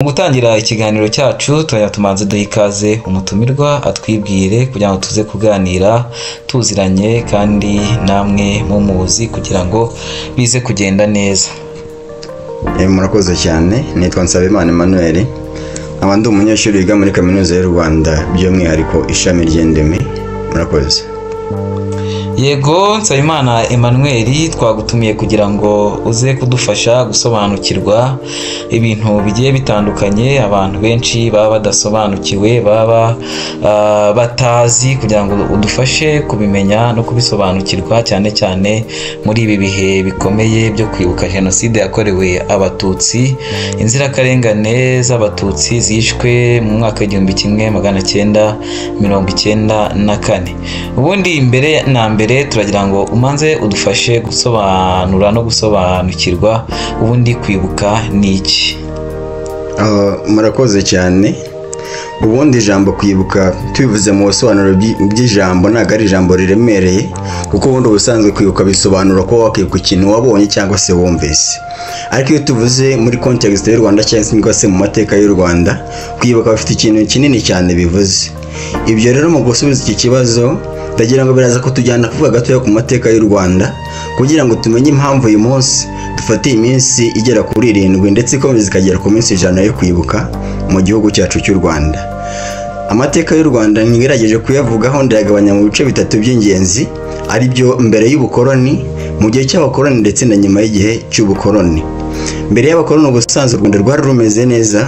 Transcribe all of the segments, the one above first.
Mu gutangira ikiganiro cyacu turajya tumanze duha ikaze umutumirwa atwibwire kugira ngo tuze kuganira tuziranye kandi namwe mumuzi kugira ngo bize kugenda neza. Murakoze cyane, nitwa Nsabimana Emmanuel, nkaba ndi umunyeshuri wiga muri Kaminuza y'u Rwanda by'umwihariko ishami ry'indimi. Murakoze. Yego, Nsabimana Emmanuel, twagutumiye kugira ngo uze kudufasha gusobanukirwa ibintu bigiye bitandukanye abantu benshi baba badasobanukiwe, baba batazi, kugira ngo udufashe kubimenya no kubisobanukirwa, cyane cyane muri ibi bihe bikomeye byo kwibuka Jenoside yakorewe Abatutsi, inzirakarengane z'Abatutsi zishwe mu mwaka w'1994. Ubundi mbere na mbere turagira ngo umanze udufashe gusobanura no gusobanukirwa ubundi kwibuka ni iki? Murakoze cyane. Ubundi ijambo kwibuka tubivuze mu busobanuro bw'ijambo ntabwo ari ijambo riremereye, kuko ubundi ubusanzwe kwibuka bisobanura ko wakwibuka ikintu wabonye cyangwa se wumvise. Ariko iyo tuvuze muri context y'u Rwanda cyangwa se mu mateka y'u Rwanda, kwibuka bifite ikintu kinini cyane bivuze. Ibyo rero mu gusubiza iki kibazo ndagira ngo biraza kutujyana kuvuga gatoya ku mateka y'u Rwanda, kugira ngo tumenye impamvu uyu munsi dufatiye iminsi igera kuri 7 ndetse ikomeza ikagera ku minsi 100 yo kwibuka mu gihugu cyacu cy'u Rwanda. Amateka y'u Rwanda ngerageje kuyavugaho ndayagabanya mu bice bitatu by'ingenzi, ari byo mbere y'ubukoroni, mu gihe cy'abakoroni ndetse na nyuma y'igihe cy'ubukoroni. Mbere y'abakoroni ubusanzwe u Rwanda rwari rumeze neza,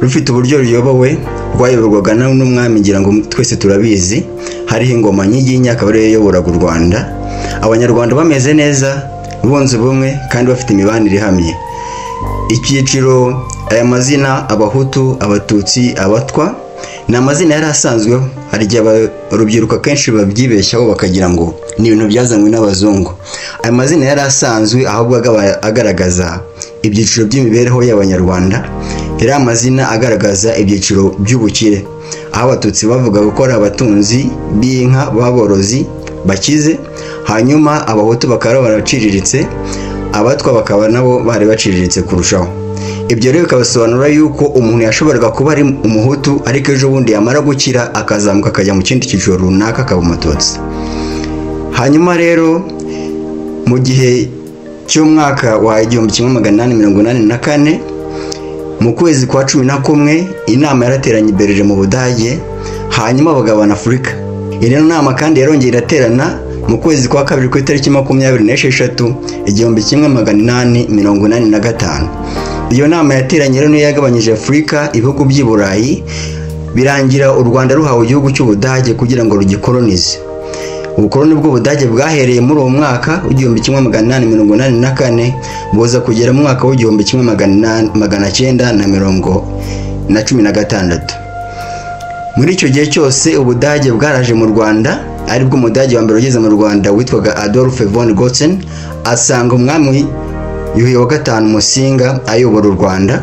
rufite uburyo ruyobowe, rwayoborwaga n'umwami, ngira ngo twese turabizi, hariho ingoma Nyiginya akaba ariyo yayoboraga u Rwanda. Abanyarwanda bameze neza, bunze ubumwe kandi bafite imibanire ihamye. Icyiciro aya mazina Abahutu, Abatutsi, Abatwa ni amazina yari asanzweho. Hari igihe urubyiruko akenshi babyibeshyaho bakagira ngo ni ibintu byazanywe n'abazungu. Aya mazina yari asanzwe ahubwo agaragaza ibyiciro by'imibereho y'Abanyarwanda. Yari amazina agaragaza ibyiciro by'ubukire, aho Abatutsi bavuga ko ari abatunzi b'inka, b'aborozi bakize, hanyuma Abahutu bakaba baraciriritse, Abatwa bakaba nabo bari baciriritse kurushaho. Ibyo rero bikabasobanura yuko umuntu yashoboraga kuba ari Umuhutu ariko ejo bundi yamara gukira akazamuka akajya mu kindi cyiciro runaka akaba Umututsi. Hanyuma rero mu gihe cy'umwaka wa 1884 mu kwezi kwa 11 inama yarateranye i Berlin mu Budage, hanyuma bagabana Afurika. Iyo nama kandi yarongeye iraterana mu kwezi kwa kabiri ku itariki 26 1885. Iyo nama yateranye rero niyo yagabanyije Afurika ibihugu by'i Burayi, birangira u Rwanda ruhawe igihugu cy'Ubudage kugira ngo rugikolonize. Ubukoloni bw'Ubudage bwahereye muri uwo mwaka w'1884 buza kugera mu mwaka w'1916. Muri icyo gihe cyose Ubudage bwaraje mu Rwanda, aribwo Umudage wa mbere ugeze mu Rwanda witwaga Adolf von Gotzen asanga umwami Yuhi wa V Musinga ayobora u Rwanda.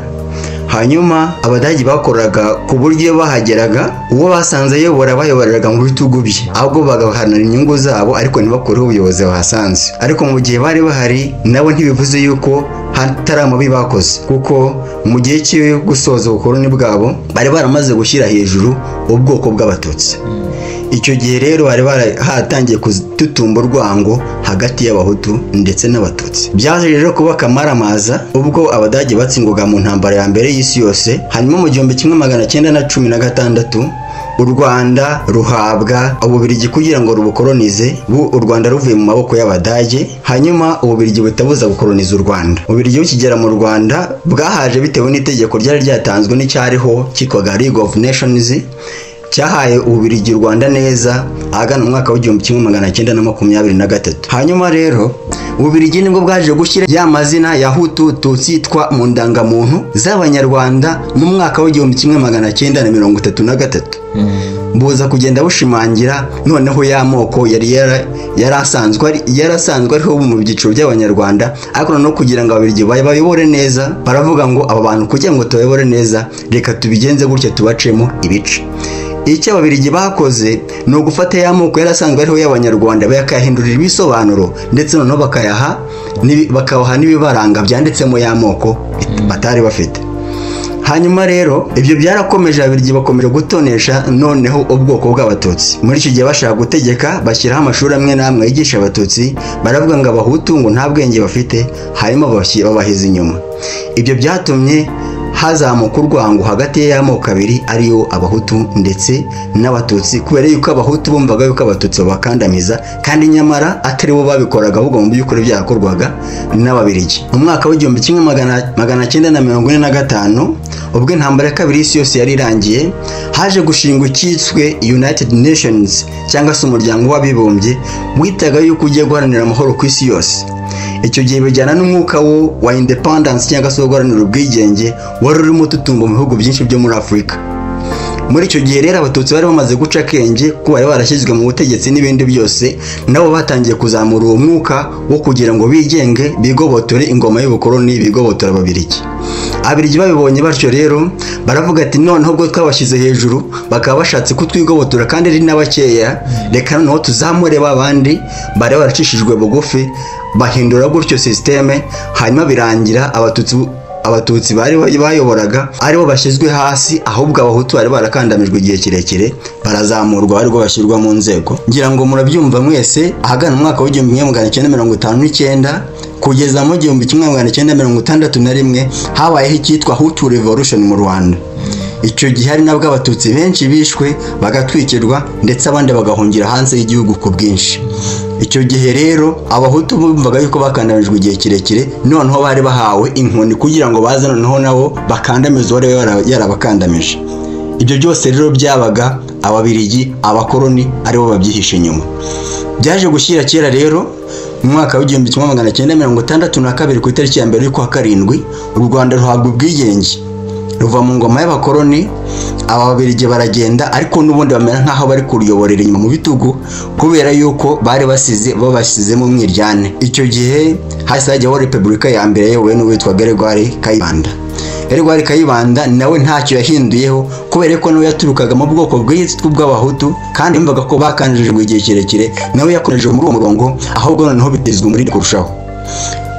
Hanyuma Abadage bakoraga ku buryo bahageraga uwo basanze ayobora bayoboreraga mu bitugu bye, ahubwo bagaharanira inyungu zabo ariko ntibakureho ubuyobozi bahasanze. Ariko mu gihe bari bahari nabo ntibivuze yuko hatari amabi bakoze, kuko mu gihe cyo gusoza ubukoloni bwabo bari baramaze gushyira hejuru ubwoko bw'Abatutsi. Icyo gihe rero bari hatangiye kututumba urwango hagati y'Abahutu ndetse n'Abatutsi. Byaje rero kuba kamaramaza ubwo Abadage batsindwaga mu ntambara ya mbere y'isi yose, hanyuma mu 1916 u Rwanda ruhabwa Ububiligi kugira ngo rubukolonize. U Rwanda ruvuye mu maboko y'Abadage, hanyuma Ububiligi butabuza gukoloniza u Rwanda. Ububiligi bukigera mu Rwanda bwahaje bitewe n'itegeko ryari ryatanzwe n'icyariho cyitwaga League of Nations, cyahaye Ububiligi u Rwanda neza ahagana umwaka w'1923. Hanyuma rero Ububiligi nibwo bwaje gushyira ya mazina ya Hutu, Tutsi twa mu ndangamuntu z'Abanyarwanda mu mwaka w'1933. Buza kugenda bushimangira noneho ya moko yari yarasanzwe ariho mu byiciro by'Abanyarwanda, ariko no kugira ngo Ababiligi bayobore neza baravuga ngo aba bantu kugira ngo tubayobore neza reka tubigenze gutya tubacemo ibice. Icyo Ababiligi bakoze ni ugufata ya moko yarasanzwe ariho y'Abanyarwanda bakayahindurira ibisobanuro, ndetse noneho bakabaha n'ibibaranga byanditsemo ya moko batari bafite. Hanyuma rero ibyo byarakomeje, Ababiligi bakomeje gutonesha noneho ubwoko bw'Abatutsi. Muri icyo gihe bashaka gutegeka, bashyiraho amashuri amwe n'amwe yigisha Abatutsi, baravuga ngo Abahutu ngo nta bwenge bafite, hanyuma babaheza inyuma. Ibyo byatumye hazamuka urwango hagati y'amoko abiri, ariyo Abahutu ndetse n'Abatutsi, kubera yuko Abahutu bumvaga yuko Abatutsi babakandamiza, kandi nyamara atari bo babikoraga, ahubwo mu by'ukuri byarakorwaga n'Ababiligi. Mu mwaka w'1945, ubwo intambara ya kabiri y'isi yose yari irangiye, haje gushingwa icyiswe United Nations cyangwa se umuryango w'abibumbye, witaga yuko ugiye guharanira amahoro ku isi yose. Icyo gihe bijyana n'umwuka wo wa independence cyangwa se guharanira ubwigenge wari urimo ututumba mu bihugu byinshi byo muri Afurika. Muri icyo gihe rero Abatutsi bari bamaze guca akenge, ko bari barashyizwe mu butegetsi n'ibindi byose, nabo batangiye kuzamura uwo mwuka wo kugira ngo bigenge, bigobotore ingoma y'ubukoloni, bigobotore Ababiligi. Ababiligi babibonye batyo rero baravuga ati noneho ubwo twabashyize hejuru bakaba bashatse kutwigobotora kandi ari n'abakeya, reka noneho tuzamure ba bandi bari baracishijwe bugufi. Bahindura gutyo systeme, hanyuma birangira Abatutsi bari bayoboraga aribo bashyizwe hasi, ahubwo Abahutu bari barakandamijwe igihe kirekire barazamurwa, ariko bashyirwa mu nzego. Ngira ngo murabyumva mwese, ahagana umwaka w'1959 kugeza mu 1961 habayeho icyitwa Hutu Revolution mu Rwanda. Icyo gihe hari nabwo Abatutsi benshi bishwe, bagatwikirwa, ndetse abandi bagahungira hanze y'igihugu ku bwinshi. Icyo gihe rero Abahutu bumvaga yuko bakandamijwe igihe kirekire, noneho bari bahawe inkoni kugira ngo baze noneho nabo bakandamize uwari yarabakandamije. Ibyo byose rero byabaga Ababiligi, abakoloni aribo babyihishe inyuma. Byaje gushyira kera rero mu mwaka w'1962 ku itariki ya 1 y'ukwa karindwi, u Rwanda ruhabwa ubwigenge, ruva mu ngoma y'abakoloni. Aba Babirigi baragenda, ariko n'ubundi bamera nk'aho bari kuruyoborera inyuma mu bitugu, kubera yuko bari basize babasizemo umwiryane. Icyo gihe hahise hajyaho repubulika ya mbere yayobowe n'uwitwa Gregoire Kayibanda. Gregoire Kayibanda nawe ntacyo yahinduyeho, kubera ko nawe yaturukaga mu bwoko bw'itwa bw'Abahutu, kandi yumvaga ko bakanjijwe igihe kirekire, nawe yakomeje muri uwo murongo, ahubwo noneho bitezwa umurindi kurushaho.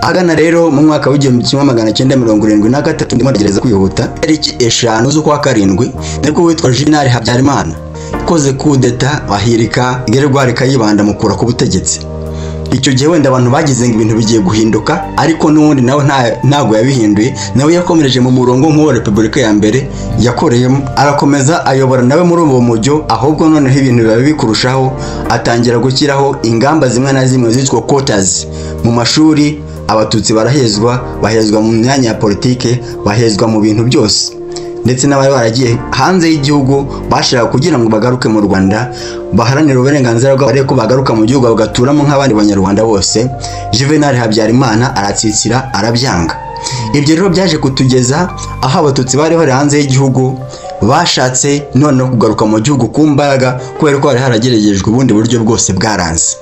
Agana rero mu mwaka w'1973, ndimo ndagerageza kwihuta, tariki 5 z'ukwa karindwi, nibwo witwa Juvenal Habyarimana yakoze kudeta, ahirika Gregoire Kayibanda mukura ku butegetsi. Icyo gihe wenda abantu bagize ngo ibintu bigiye guhinduka, ariko n'ubundi nawe ntabwo yabihinduye, nawe yakomereje mu murongo nk'uwo repubulika ya mbere yakoreyemo, arakomeza ayobora nawe muri uwo mujyo, ahubwo noneho ibintu biba bikurushaho, atangira gushyiraho ingamba zimwe na zimwe zitwa quotas mu mashuri. Abatutsi barahezwa, bahezwa mu myanya ya politike, bahezwa mu bintu byose, ndetse n'abari baragiye hanze y'igihugu bashaka kugira ngo bagaruke mu Rwanda baharanire uburenganzira bwabo, ariko bagaruka mu gihugu bagaturamo nk'abandi banyarwanda bose. Juvenal Habyarimana aratsitsira, arabyanga. Ibyo rero byaje kutugeza aho Abatutsi bari bari hanze y'igihugu bashatse noneho kugaruka mu gihugu ku mbaraga, kubera ko hari harageragejwe ubundi buryo bwose bwaranze.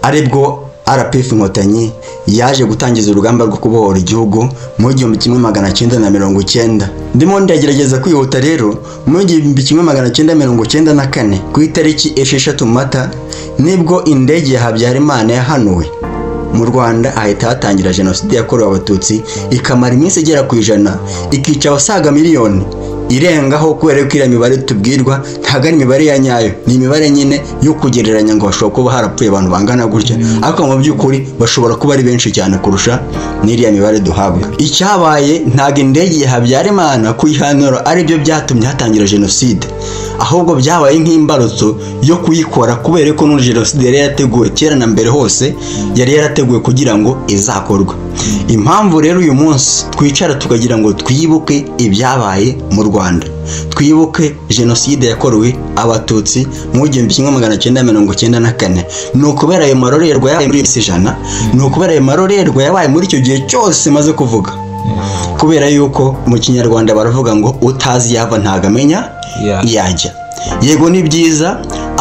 Aribwo RPF Inkotanyi yaje gutangiza urugamba rwo kubohora igihugu mu 1990. Ndimo ndagerageza kwihuta rero, mu 1994 ku itariki 6 Mata, nibwo indege ya Habyarimana yahanuwe mu Rwanda, ahita hatangira jenoside yakorewe Abatutsi, ikamara iminsi igera ku 100, ikica abasaga miliyoni irengaho, kubera ko iriya mibare tubwirwa ntabwo ari imibare ya nyayo, ni imibare nyine yo kugereranya ngo bashobora kuba harapfuye abantu bangana gutya, ariko mu by'ukuri bashobora kuba ari benshi cyane kurusha n'iriya mibare duhabwa. Icyabaye, ntabwo indege ya Habyarimana kuyihanura aribyo byatumye hatangira jenoside, ahubwo byabaye nk'imbarutso yo kuyikora, kubera ko n'ubu jenoside yari yarateguwe kera na mbere hose, yari yarateguwe kugira ngo izakorwe. Impamvu rero uyu munsi twicara tukagira ngo twibuke ibyabaye mu Rwanda, twibuke jenoside yakorewe Abatutsi mu 1994, ni ukubera ayo marorerwa yabaye muri ijana, ni ukubera ayo marorerwa yabaye muri icyo gihe cyose maze kuvuga. Kubera yuko mu Kinyarwanda baravuga ngo utazi yava ntago amenya yajya. Yego ni byiza,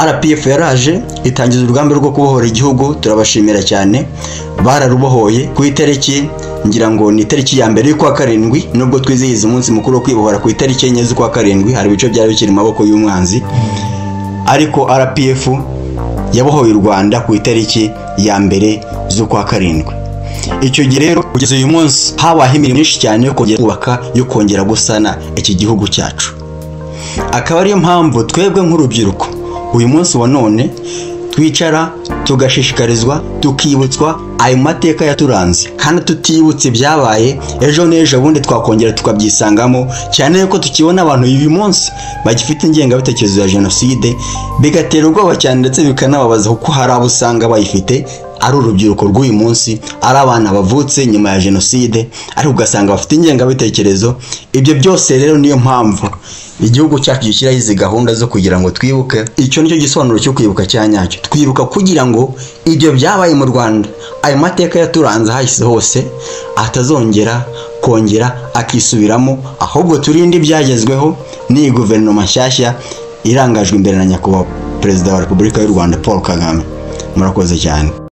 RPF yaraje itangiza urugamba rwo kubohora igihugu, turabashimira cyane, bararubohoye ku itariki, ngira ngo ni itariki ya 1 y'ukwa karindwi, nubwo twizihiza umunsi mukuru wo kwibohora ku itariki 4 z'ukwa karindwi, hari ibice byari bikiri mu maboko y'umwanzi, ariko RPF yabohoye u Rwanda ku itariki ya 1 z'ukwa karindwi. Icyo gihe rero kugeza uyu munsi habayeho imirimo myinshi cyane yo kongera kubaka, yo kongera gusana iki gihugu cyacu. Akaba ariyo mpamvu twebwe nk'urubyiruko uyu munsi wa none twicara tugashishikarizwa, tukibutswa ayo mateka yaturanze, kandi tutibutse ibyabaye ejo n'ejo bundi twakongera tukabyisangamo, cyane yuko tukibona abantu uyu munsi bagifite ingengabitekerezo ya jenoside, bigatera ubwoba cyane ndetse bikanababaza, kuko hari abo usanga bayifite ari urubyiruko rw'uyu munsi, ari abana bavutse nyuma ya jenoside, ariko ugasanga bafite ingengabitekerezo. Ibyo byose rero niyo mpamvu igihugu cyacu gishyiraho izi gahunda zo kugira ngo twibuke. Icyo nicyo gisobanuro cyo kwibuka cya nyacyo. Twibuka kugira ngo ibyo byabaye mu Rwanda, ayo mateka yaturanze ahahise hose, atazongera kongera akisubiramo, ahubwo turinde ibyagezweho n'iyi guverinoma nshyashya irangajwe imbere na Nyakubahwa Perezida wa Repubulika y'u Rwanda Paul Kagame. Murakoze cyane.